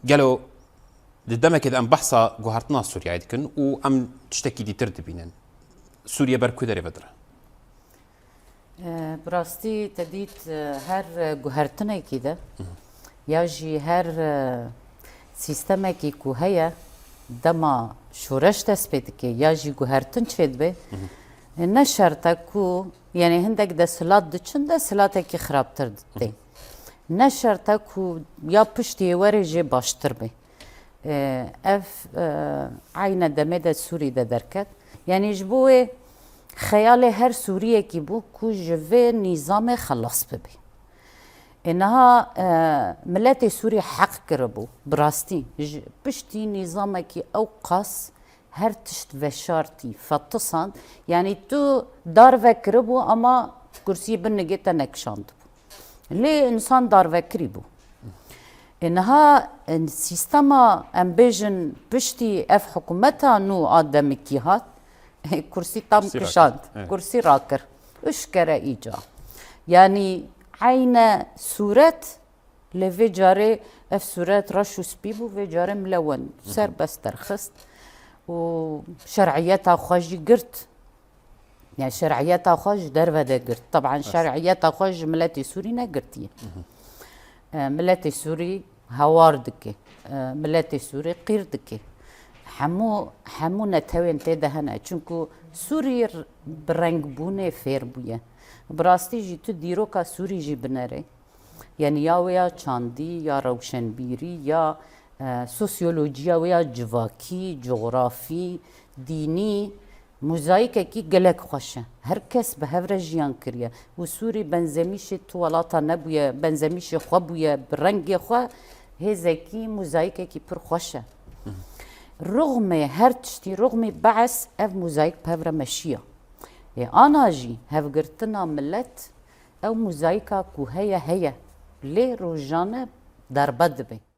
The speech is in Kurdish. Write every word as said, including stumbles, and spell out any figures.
Gelo di demekê de em behsa guhertina Sûriyeyê dikin û em tiştekî dîtir dibînin. Sûriye ber ku derê vedire? E, bi rastî te dît, e, her, e, guhertinekî de ya jî her, e, sîstemekî ku heye dema şoreş dest pê dike ya jî guhertin çêdibe, e, ne şert e ku, yanî hindek desthilat diçin, desthilatekî xirabtir didê. Ne şert e ku ya piştî were jê baştir be. E, ev, e, eyne demê de Sûrî de derket. Yanî ji bo wê xeyalê her Sûriyekî bû ku ji vê nîzamê xelas bibe. Ê niha, e, miletê Sûrî heq kiribû, bi rastî. Ji piştî nîzamekî ew qas her tişt veşartî, fetisand. Yanî tu darve kiribû ama kursiyê bin nigê te nekişandibû. Lê însan darvekirî bû. E, niha, e, sîstema, em bêjin, piştî ev hikûmeta nû a demikî hat, kursî tam Kursî rakir. kişand, Evet. kursî rakir. Üç kere îca. Yanî eyne sûret, lê vê carê ev sûret reş û spî bû, vê carê milewen serbest derxist û şer'iyeta xwe jî girt. Yani şer'iyeta xwe ji derve de girt. Taban şer'iyeta xwe ji miletê Sûrî negirtiye. E, miletê Sûrî hawar dike. E, miletê Sûrî qîr dike. Hemû, hemû netewên tê de hene. Çunku Sûrî r-, bi rengbûnê fêr bûye. Bi rastî jî tu dîroka Sûrî jî binerê. Yani ya wê ya çandî, ya rewşenbîrî, ya, e, sosyolojiya wê ya civakî, cografî, dînî, mozayîkekî gelek xweş e. Her kes bi hev re jiyan kiriye. Û Sûrî benzemîşê tu welata nebûye, benzemîşê xwe bûye, bi rengê xwe hêzekî mozayîkekî pir xweş e. Ruxmê her tiştî, ruxmê Bees ev mozayîk bi hev re meşiya. Ê ana jî hevgirtina milet ew mozayîka ku heye heye. Lê rojane derbe dibe.